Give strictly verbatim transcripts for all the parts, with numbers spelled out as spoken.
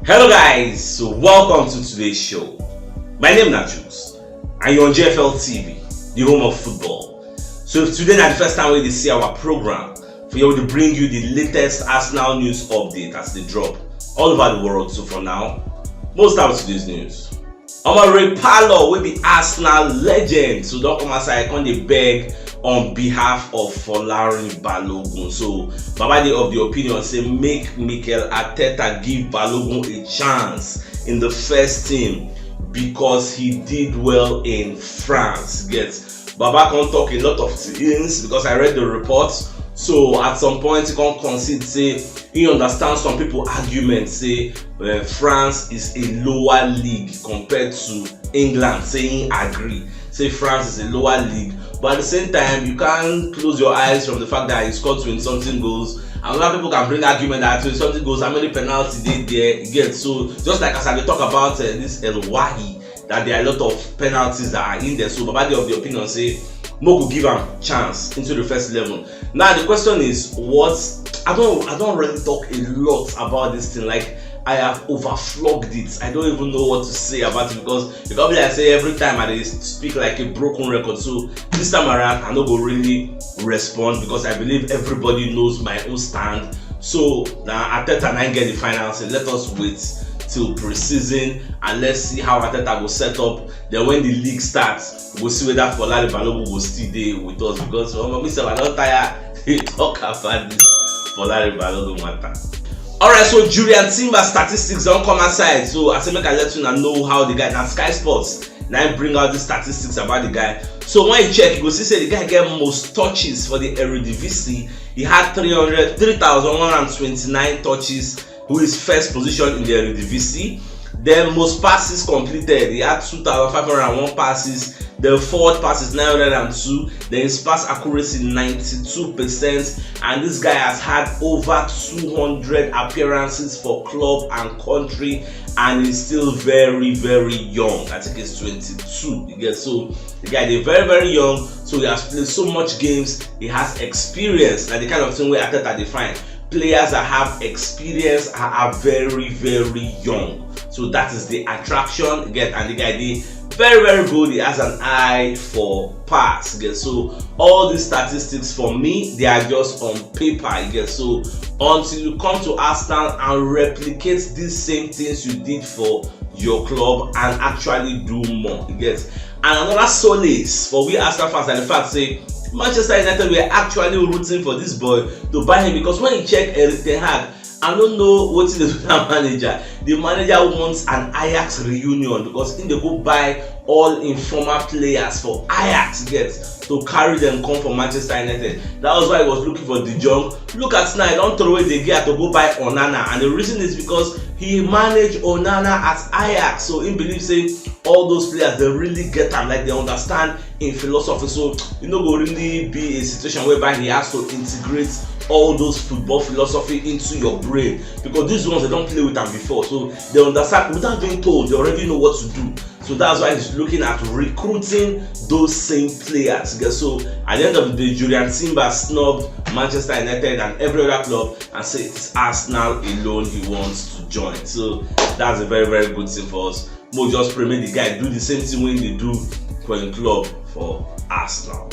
Hello guys, so welcome to today's show. My name na Juice and you're on G F L T V, the home of football. So if today na the first time wey you dey see our program, for here we dey bring you the latest Arsenal news update as they drop all over the world. So for now, most out today's news. Omar Ray Parlour, wey be Arsenal legend, so don come outside come dey beg on behalf of Folarin Balogun. So Baba dey of the opinion say make Mikel Arteta give Balogun a chance in the first team because he did well in France. Get Baba come talk a lot of things because I read the report. So at some point he come concede say he understand some people argument say uh, France is a lower league compared to England, say he agree. Say France is a lower league, but at the same time, you can't close your eyes from the fact that he scored twenty something goals. And other people can bring argument that twenty something goals, how many penalties they there get. So just like as I dey talk about uh, this El Wahi, that there are a lot of penalties that are in there. So Baba dey of the opinion say Moku give am chance into the first eleven. Now the question is, what I don't I don't really talk a lot about this thing. Like I have overflogged it. I don't even know what to say about it because it can be like say every time I dey speak like a broken record. So this time around, I no go really respond because I believe everybody knows my own stand. So now Arteta now get the final say let us wait till pre-season and let's see how Arteta go set up. Then when the league starts, we'll see whether Folari Balogun will still dey with us because um, me sef I don tire dey talk about this Folari Balogun matter. Alright, so Julian Timber statistics don come outside, so I say make I let una know how the guy na Sky Sports na him bring out the statistics about the guy. So when you check, you go see say the guy get most touches for the Eredivisie. He had three hundred, three thousand one hundred twenty-nine touches, who is first position in the Eredivisie. Then most passes completed, he had two thousand five hundred one passes. Then forward passes nine hundred two. Then his pass accuracy ninety-two percent. And this guy has had over two hundred appearances for club and country, and he's still very, very young. I think he's twenty-two. You get so the guy dey very, very young. So he has played so much games. He has experience. Like the kind of thing where Arteta define players that have experience are, are very, very young. So that is the attraction. Get and the guy dey very, very good. He has an eye for pass. Get so all these statistics for me, they are just on paper. You get so until you come to Arsenal and replicate these same things you did for your club and actually do more. You get and another solace for we Arsenal fans and the fact say Manchester United were actually rooting for this boy to buy him because when you check Eric Ten Hag, I don't know what is the manager. The manager wants an Ajax reunion because in the go buy all informal players for Ajax get to carry them come for Manchester United. That was why he was looking for De Jong. Look at now, he don't throw away the gear to go buy Onana, and the reason is because he managed Onana at Ajax, so he believes say all those players they really get them, like they understand in philosophy. So you know, go really be a situation whereby he has to integrate all those football philosophy into your brain because these ones they don't play with them before, so they understand without being told. They already know what to do. So that's why he's looking at recruiting those same players. So at the end of the day, Julian Timber snubbed Manchester United and every other club and say it's Arsenal alone he wants to join. So that's a very, very good thing for us. Mo just pray make the guy do the same thing when they do for a club for Arsenal.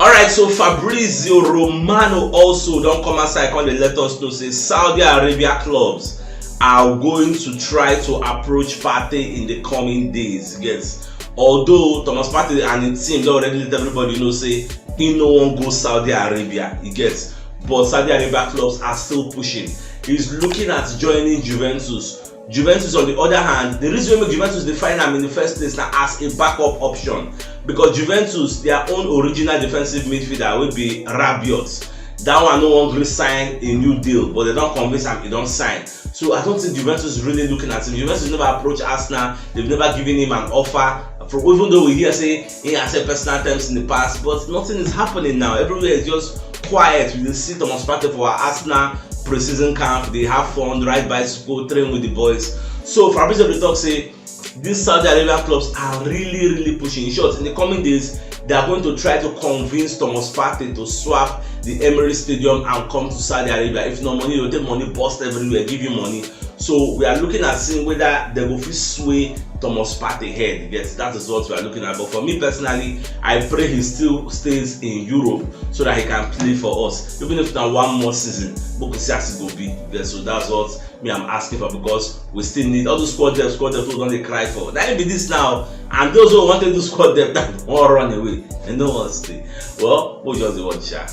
Alright, so Fabrizio Romano also don't come outside come dey let us know say Saudi Arabia clubs are going to try to approach Partey in the coming days. Yes, although Thomas Partey and his team don already let everybody know say he no wan go Saudi Arabia. He gets, but Saudi Arabia clubs are still pushing. He's looking at joining Juventus. Juventus, on the other hand, the reason why Juventus define him in the first place now as a backup option because Juventus, their own original defensive midfielder will be Rabiot. That one no one gree sign a new deal, but they don't convince him he don't sign. So I don't think Juventus is really looking at him. Juventus never approached Arsenal. They've never given him an offer. For, even though we hear say he has said personal terms in the past, but nothing is happening now. Everywhere is just quiet. We dey see Thomas Partey for our Arsenal preseason camp. They have fun, ride bicycle, train with the boys. So Fabrizio dey talk say these Saudi Arabia clubs are really, really pushing. In short, in the coming days, they are going to try to convince Thomas Partey to swap the Emirates Stadium and come to Saudi Arabia. If not money, they'll take money, bust everywhere, give you money. So we are looking at seeing whether they go fit sway Thomas Partey head. Yes, that is what we are looking at. But for me personally, I pray he still stays in Europe so that he can play for us, even if na one more season. But we see as e go be. Yes, so that's what me I'm asking for, because we still need all those squad depth, squad depth wey we don dey cry for. Na im be this now, and those who wan take do squad depth now wan run away. Dem no wan stay. Well, we just dey watch sha.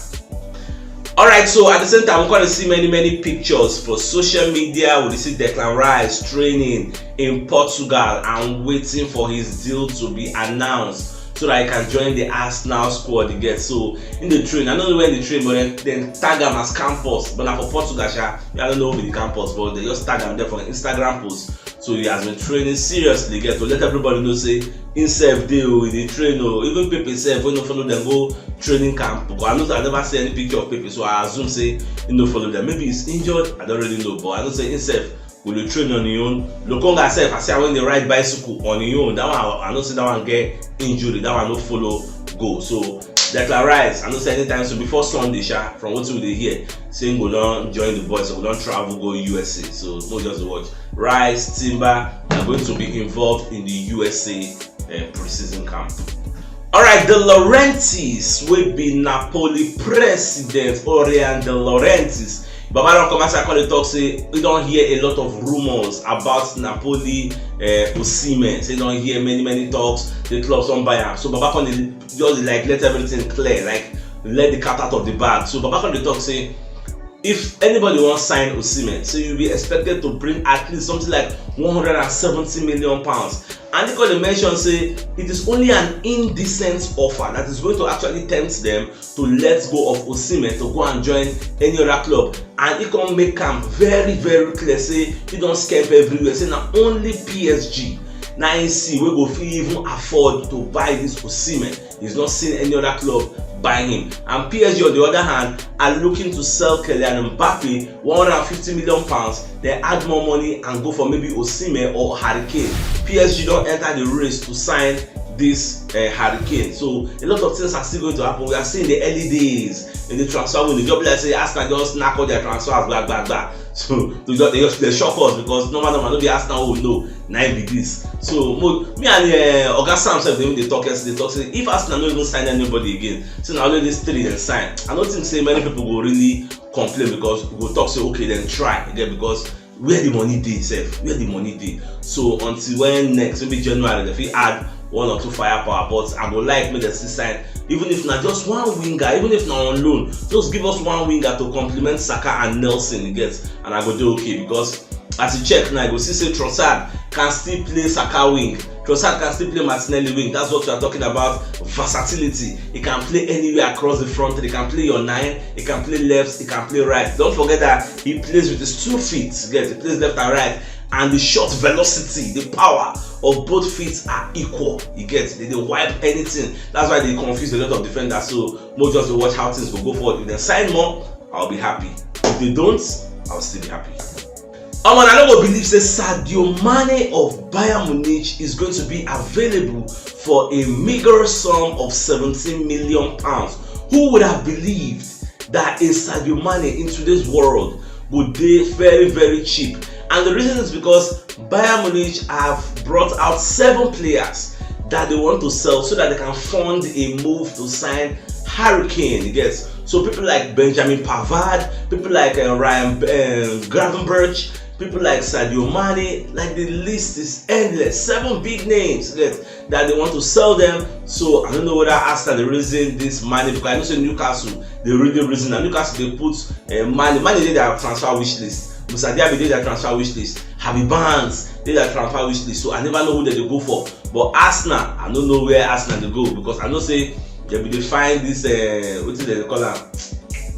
Alright, so at the same time, we gonna see many, many pictures for social media. We see Declan Rice training in Portugal and waiting for his deal to be announced so that he can join the Arsenal squad again. So in the train, I don't know where the train, but then, then tag him as Campos. But now for Portugal, sha, I don't know who be the Campos, but they just tag him there for an Instagram post. So he has been training seriously, get to let everybody know say himself dey o, he dey train o. Even Pepe sef, wey no follow them go training camp, because I know say I never see any picture of Pepe, so I assume say he no follow them. Maybe he's injured, I don't really know, but I know say himself go dey train on him own. Lokonga sef, I see am when dey ride bicycle on him own. That one, I know say that one get injury, that one no follow go. So Declan Rice, I know say anytime soon, before Sunday, sha, from wetin we dey hear, say he go don join the boys, so go don travel go U S A. So no just dey watch. Rice, Timber are going to be involved in the U S A uh, preseason camp. Alright, De Laurentiis wey be Napoli president, Orian De Laurentiis, Baba don come outside come dey talk say he don hear a lot of rumours about Napoli uh, Osimhen. Say he don hear many, many talks, the clubs don buy am. So Baba come dey just like let everything clear, like let the cat out of the bag. So Baba come dey talk say if anybody wan sign Osimhen, so you be expected to bring at least something like one hundred and seventy million pounds. And he come dey mention say it is only an indecent offer that is going to actually tempt them to let go of Osimhen to go and join any other club. And he come make am very, very clear say he don scamp everywhere. Say na only P S G na he see wey go fit even afford to buy this Osimhen. He's not seen any other club buy him. And P S G, on the other hand, are looking to sell Kylian Mbappe one hundred and fifty million pounds, then add more money and go for maybe Osimhen or Harry Kane. P S G don enter the race to sign this uh, Harry Kane. So a lot of things are still going to happen. We are seeing the early days in the transfer window. Just like say Arsenal just knack all their transfers, blah, blah, blah. So they, just, they, just, they shock us because normal, normal, no be Arsenal who know. Na im be this. So mo, me and uh, Oga Sam sef dey even dey talk yesterday, talk say if Arsenal no even sign anybody again, so na only these three dem sign. I no think say many people go really complain because we go talk say okay, then try again because where the money dey sef, where the money dey. So until when next, maybe January, they fit add one or two firepower, but I go like make dem still sign, even if na just one winger, even if na on loan, just give us one winger to complement Saka and Nelson, you get, and I go dey okay because as you check now, you go see say Trossard can still play Saka wing. Trossard can still play Martinelli wing. That's what we are talking about. Versatility. He can play anywhere across the front. He can play your nine. He can play left. He can play right. Don't forget that he plays with his two feet. Yes, he plays left and right. And the shot velocity, the power of both feet are equal. You get, they, they wipe anything. That's why they confuse a lot of defenders. So more just to watch how things will go forward. If they sign more, I'll be happy. If they don't, I'll still be happy. Omo, I no go believe say Sadio Mane of Bayern Munich is going to be available for a meager sum of seventeen million pounds. Who would have believed that a Sadio Mane in today's world would be very, very cheap? And the reason is because Bayern Munich have brought out seven players that they want to sell so that they can fund a move to sign Harry Kane. Yes, so people like Benjamin Pavard, people like uh, Ryan uh, Gravenberch, people like Sadio Mane, like the list is endless. Seven big names that, that they want to sell them. So I don't know whether Arsenal the reason this money, because I know say Newcastle the real reason. And Newcastle they put uh, money, money dey their transfer wish list. Musa Diaby dey their transfer wish list. Harvey Barnes dey their transfer wish list. So I never know who they dey go for. But Arsenal, I don't know where Arsenal dey go because I know say they be dey find this uh, wetin dem dey call am,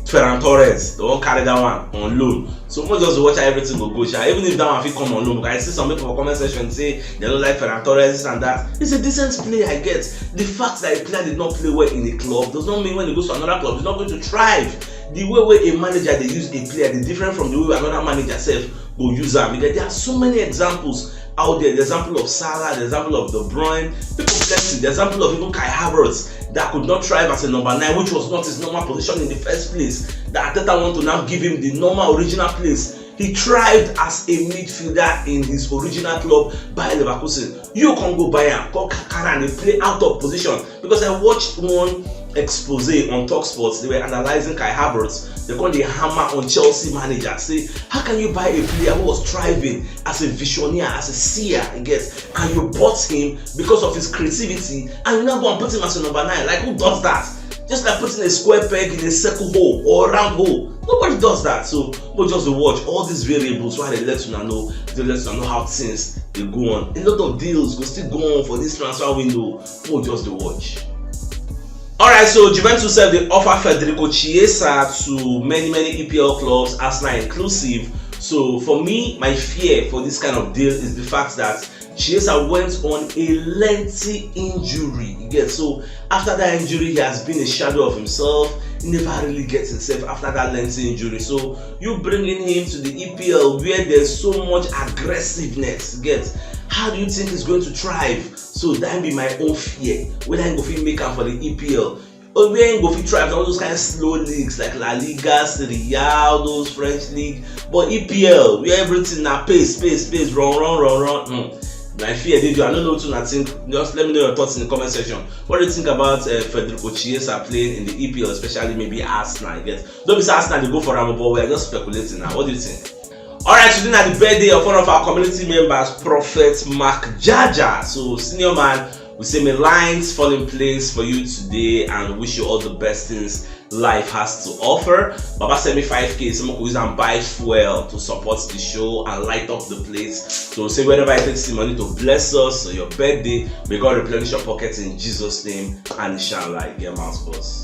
Ferran Torres. They wan carry that one on loan. So we just watch how everything go go sha. Even if that one fit come on loan, because I see some people for comment section say they don't like Ferran Torres, this and that. He's a decent player, I get. The fact that a player did not play well in a club does not mean when he goes to another club he's not going to thrive. The way where a manager they use a player, they different from the way another manager self go use am. Because there are so many examples out there. The example of Salah, the example of De Bruyne, people plenty. The example of even Kai Havertz that could not thrive as a number nine, which was not his normal position in the first place. That Arteta want to now give him the normal original place He thrived as a midfielder in his original club, Bayer Leverkusen. You can't go buy him, come carry and play out of position. Because I watched one expose on Talk Sports. They were analyzing Kai Havertz. They called the hammer on Chelsea manager. Say, how can you buy a player who was thriving as a visionaire, as a seer, I guess, and you bought him because of his creativity, and you now go and put him as a number nine? Like, who does that? Just like putting a square peg in a circle hole or a round hole. Nobody does that. So we'll just watch all these variables while they let you know, they let you know how things they go on. A lot of deals will still go on for this transfer window. We'll just watch. All right, so Juventus said they offer Federico Chiesa to many, many E P L clubs, Arsenal inclusive. So for me, my fear for this kind of deal is the fact that Chiesa went on a lengthy injury. You get, so after that injury, he has been a shadow of himself. He never really gets himself after that lengthy injury. So you bringing him to the E P L where there's so much aggressiveness, you get, how do you think he's going to thrive? So that be my own fear. Whether he go fit make am for the E P L, or where he go fit thrive all those kind of slow leagues like La Liga, Serie A, all those French league. But E P L, where everything na pace, pace, pace, run, run, run, run. Hmm. My fear dey do. I don't know what you think. Just let me know your thoughts in the comment section. What do you think about uh, Federico Chiesa playing in the E P L, especially maybe Arsenal? I guess. Don't be say Arsenal they go for Rambo, but we're just speculating now. What do you think? All right, today na the birthday of one of our community members, Prophet Mark Jaja. So, senior man, we say may lines fall in place for you today and wish you all the best things life has to offer. Baba send me five K, so we use and buy fuel to support the show and light up the place. So say wherever I take the money to bless us on your birthday, may God replenish your pockets in Jesus' name, and inshallah, you get mouse boss.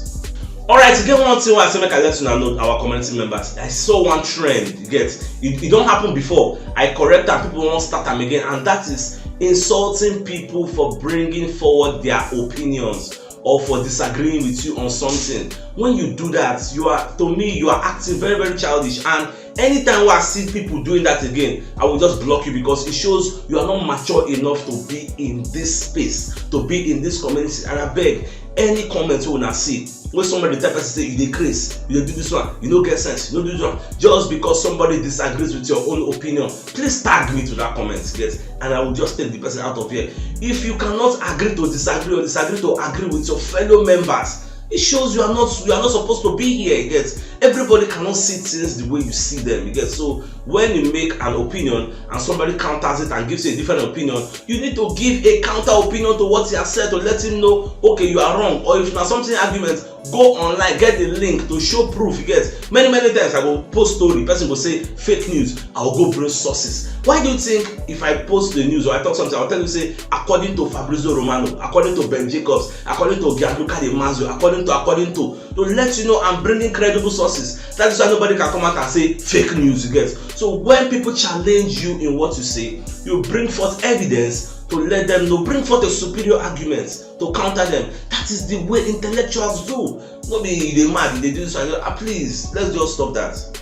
All right, again, one thing I say make I let you know, our community members. I saw one trend. You get, it, it don't happen before. I correct and people won't start them again, and that is insulting people for bringing forward their opinions or for disagreeing with you on something. When you do that, you are, to me, you are acting very, very childish. And anytime I see people doing that again, I will just block you because it shows you are not mature enough to be in this space, to be in this community. And I beg, any comment you wanna see, when somebody tell person say you dey craze, you dey do this one, you no get sense, you no do this one, just because somebody disagrees with your own opinion, please tag me to that comment, yes, and I will just take the person out of here. If you cannot agree to disagree or disagree to agree with your fellow members, it shows you are not, you are not supposed to be here, you get. Everybody cannot see things the way you see them, you get. So when you make an opinion and somebody counters it and gives you a different opinion, you need to give a counter opinion to what he has said to let him know, okay, you are wrong. Or if na something argument, go online, get the link to show proof, you get. Many, many times I go post story, person go say fake news, I will go bring sources. Why do you think if I post the news or I talk something, I will tell you say, according to Fabrizio Romano, according to Ben Jacobs, according to Gianluca Di Marzio, according to, according to, to let you know I'm bringing credible sources. That is why nobody can come out and say fake news, you get. So when people challenge you in what you say, you bring forth evidence to let them know, bring forth a superior argument to counter them. That is the way intellectuals do. No be you dey mad, you dey do this one. Ah, please, let's just stop that.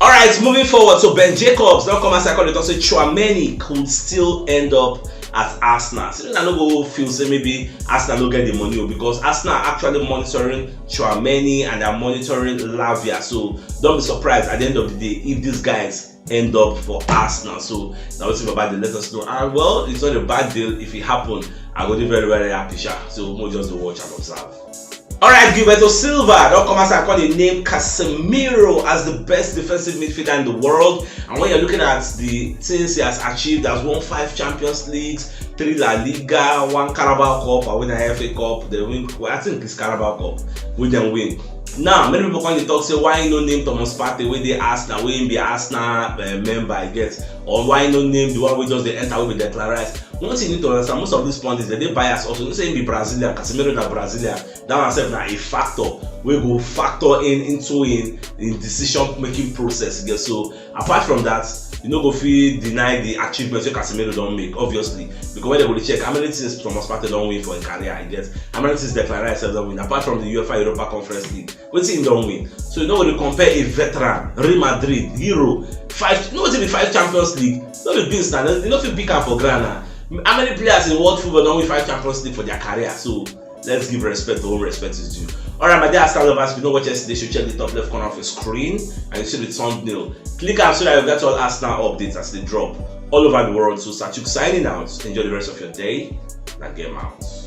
All right, moving forward. So Ben Jacobs don come outside come dey talk say Tchouameni could still end up at Arsenal. So I no go feel say maybe Arsenal no get the money o, because Arsenal actually monitoring Tchouameni and they are monitoring Lavia. So don't be surprised at the end of the day if these guys end up for Arsenal. So now wetin Baba dey let us know. And well, it's not a bad deal if it happen. I go dey very, very happy, sha. So we'll just dey watch and observe. All right, Gilberto Silva don come outside come dey name Casemiro as the best defensive midfielder in the world. And when you're looking at the things he has achieved, has won five Champions Leagues, three La Liga, one Carabao Cup, and win an F A Cup, they win, well, I think it's Carabao Cup, we then win. Now, many people come dey talk say why no name Thomas Partey wey dey Arsenal, wey be Arsenal uh, member, I guess, or why no name the one wey just dey enter wey be Declan Rice. One thing you need to understand, most of these pundits, they dey bias also. You know say he be Brazilian, Casemiro na Brazilian. That one sef na a factor wey go factor in into in in decision making process. You get, so apart from that, you no go fit deny the achievements wey Casemiro don make, obviously, because when they go dey check how many things Thomas Partey don win for him career, I guess, how many things Declan Rice sef don win, apart from the UEFA Europa Conference League, wetin he don win? So you no go dey compare a veteran, Real Madrid, Euro, five, you know wetin be five Champions League? No be beans na, you no fit pick am for ground na. How many players in world football don win five Champions League for their career? So let's give respect to whom respect is due. Alright, my dear Arsenal lovers, if you no watch yesterday show, check the top left corner of your screen and you see the thumbnail. Click am so that you get all Arsenal updates as they drop all over the world. So Satuk signing out. Enjoy the rest of your day. Now game out.